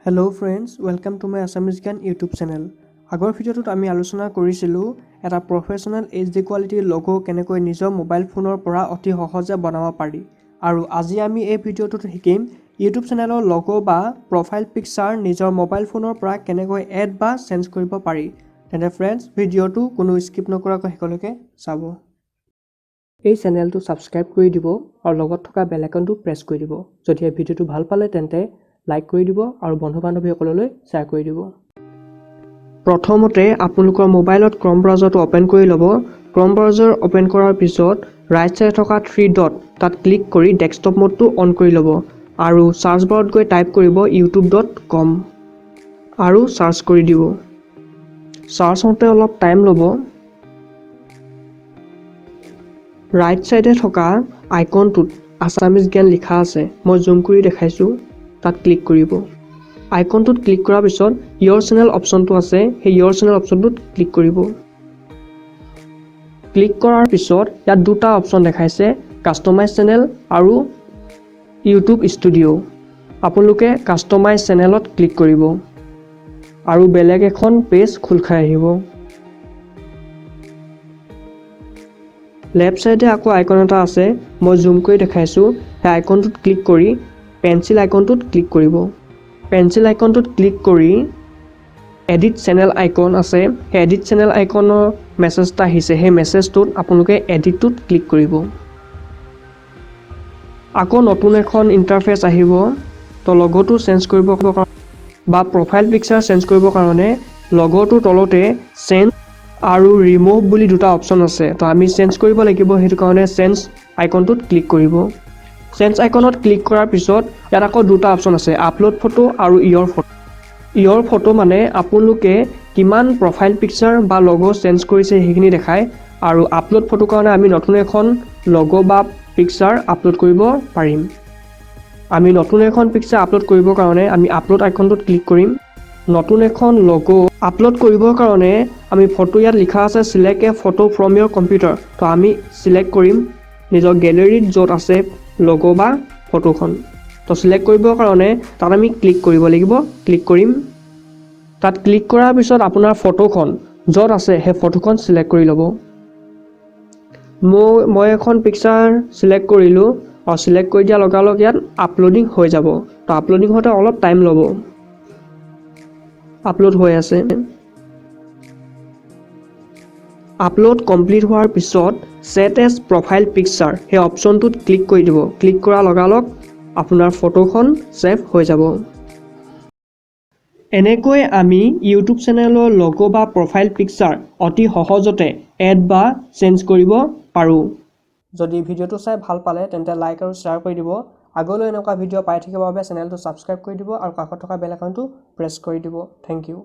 Hello friends, welcome to my Assamese Gyan YouTube channel. আগৰ ভিডিঅ'টোত আমি আলোচনা কৰিছিলোঁ এটা প্ৰফেশ্যনেল এইচডি কোৱালিটিৰ লগো কেনেকৈ নিজৰ মোবাইল ফোনৰ পৰা অতি সহজে বনাব পাৰি আৰু আজি আমি এই ভিডিঅ'টোত শিকিম ইউটিউব চেনেলৰ লগো বা প্ৰফাইল পিকচাৰ নিজৰ মোবাইল ফোনৰ পৰা কেনেকৈ এড বা চেঞ্জ কৰিব পাৰি। তেন্তে ফ্ৰেণ্ডছ, ভিডিঅ'টো কোনো স্কিপ নকৰাকৈ শেষলৈকে চাব। এই চেনেলটো ছাবস্ক্ৰাইব কৰি দিব আৰু লগত থকা বেল আইকনটো প্ৰেছ কৰি দিব। যদি এই ভিডিঅ'টো ভাল পালে, তেন্তে লাইক কৰি দিব আৰু বন্ধু বান্ধৱীসকললৈ শ্বেয়াৰ কৰি দিব। প্ৰথমতে আপোনালোকৰ মোবাইলত ক্ৰম ব্ৰাউজাৰটো অ'পেন কৰি ল'ব। ক্ৰম ব্ৰাউজাৰ অ'পেন কৰাৰ পিছত ৰাইট চাইডে থকা থ্ৰী ডট, তাত ক্লিক কৰি ডেস্কটপ মোডটো অন কৰি ল'ব আৰু চাৰ্চ বাৰত গৈ টাইপ কৰিব youtube.com আৰু চাৰ্চ কৰি দিব। চাৰ্চ হওঁতে অলপ টাইম ল'ব। ৰাইট চাইডে থকা আইকনটোত আছামিজ জ্ঞান লিখা আছে, মই জুম কৰি দেখাইছোঁ, তাত ক্লিক কৰিব। আইকনটোত ক্লিক কৰাৰ পিছত ইয়ৰ চেনেল অপশ্যনটো আছে, সেই ইয়ৰ চেনেল অপশ্যনটোত ক্লিক কৰিব। ক্লিক কৰাৰ পিছত ইয়াত দুটা অপশ্যন দেখাইছে, কাষ্টমাইজ চেনেল আৰু ইউটিউব ষ্টুডিঅ'। আপোনালোকে কাষ্টমাইজ চেনেলত ক্লিক কৰিব আৰু বেলেগ এখন পেজ খোল খাই আহিব। লেফ্ট চাইডে আকৌ আইকন এটা আছে, মই জুম কৰি দেখাইছোঁ। সেই আইকনটোত ক্লিক কৰি পেঞ্চিল আইকনটোত ক্লিক কৰিব। পেঞ্চিল আইকনটোত ক্লিক কৰি এডিট চেনেল আইকন আছে, সেই এডিট চেনেল আইকনৰ মেছেজ এটা আহিছে, সেই মেছেজটোত আপোনালোকে এডিটটোত ক্লিক কৰিব। আকৌ নতুন এখন ইণ্টাৰফেচ আহিব। তো লগ'টো চেঞ্জ কৰিব বা প্ৰফাইল পিকচাৰ চেঞ্জ কৰিবৰ কাৰণে লগ'টোৰ তলতে চেঞ্জ আৰু ৰিমুভ বুলি দুটা অপশ্যন আছে। তো আমি চেঞ্জ কৰিব লাগিব, সেইটো কাৰণে চেঞ্জ আইকনটোত ক্লিক কৰিব। চেঞ্জ আইকনত ক্লিক কৰাৰ পিছত ইয়াত আকৌ দুটা অপশ্যন আছে, আপলোড ফটো আৰু ইয়ৰ ফটো। ইয়ৰ ফটো মানে আপোনালোকে কিমান প্ৰফাইল পিকচাৰ বা লগো চেঞ্জ কৰিছে, সেইখিনি দেখায় আৰু আপলোড ফটোৰ কাৰণে আমি নতুন এখন লগো বা পিকচাৰ আপলোড কৰিব পাৰিম। আমি নতুন এখন পিকচাৰ আপলোড কৰিবৰ কাৰণে আমি আপলোড আইকনটোত ক্লিক কৰিম। নতুন এখন লগো আপলোড কৰিবৰ কাৰণে আমি ফটো, ইয়াত লিখা আছে "Select a photo from your computer"। তো আমি চিলেক্ট কৰিম নিজৰ গেলেৰীত য'ত আছে লগো বা ফটোখন। তো চিলেক্ট কৰিবৰ কাৰণে তাত আমি ক্লিক কৰিব লাগিব। ক্লিক কৰিম। তাত ক্লিক কৰাৰ পিছত আপোনাৰ ফটোখন য'ত আছে, সেই ফটোখন চিলেক্ট কৰি ল'ব। মই এখন পিকচাৰ চিলেক্ট কৰিলোঁ আৰু চিলেক্ট কৰি দিয়াৰ লগালগ ইয়াত আপলোডিং হৈ যাব। তো আপলোডিং হওঁতে অলপ টাইম ল'ব। আপলোড হৈ আছে। আপলোড কমপ্লিট হোৱাৰ পিছত ছেট এজ প্ৰফাইল পিকচাৰ, সেই অপশ্যনটোত ক্লিক কৰি দিব। ক্লিক কৰাৰ লগালগ আপোনাৰ ফটোখন ছেভ হৈ যাব। এনেকৈ আমি ইউটিউব চেনেলৰ লগো বা প্ৰফাইল পিকচাৰ অতি সহজতে এড বা চেঞ্জ কৰিব পাৰোঁ। যদি ভিডিঅ'টো চাই ভাল পালে, তেন্তে লাইক আৰু শ্বেয়াৰ কৰি দিব। আগলৈ এনেকুৱা ভিডিঅ' পাই থাকিবৰ বাবে চেনেলটো ছাবস্ক্ৰাইব কৰি দিব আৰু কাষত থকা বেল আইকনটো প্ৰেছ কৰি দিব। Thank you.